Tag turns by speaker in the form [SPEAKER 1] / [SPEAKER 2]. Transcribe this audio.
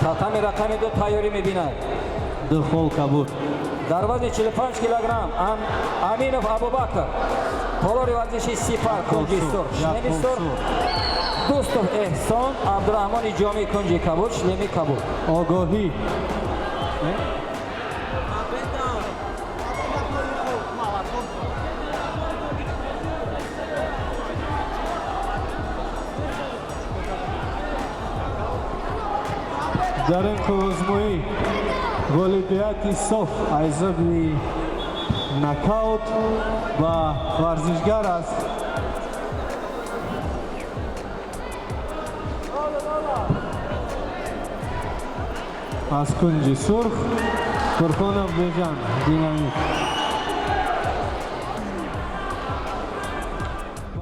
[SPEAKER 1] Татами рақами 2 тайёрӣ мебинад.
[SPEAKER 2] Ду хол кабуд.
[SPEAKER 1] Дар вазни 45 килограмм Аминов Абубакр, толори варзиши Сипар, кунҷи сурх, шлеми сурх. Дӯстов Эҳсон Абдураҳмони Ҷомӣ, кунҷи кабуд, шлеми кабуд.
[SPEAKER 2] Огоҳӣ. Дар ин қуввазмоӣ ғолибияти соф айзаби нокаут ба варзишгар аст. Аз кунҷи сурх Бурхонов Бежан, Динамит.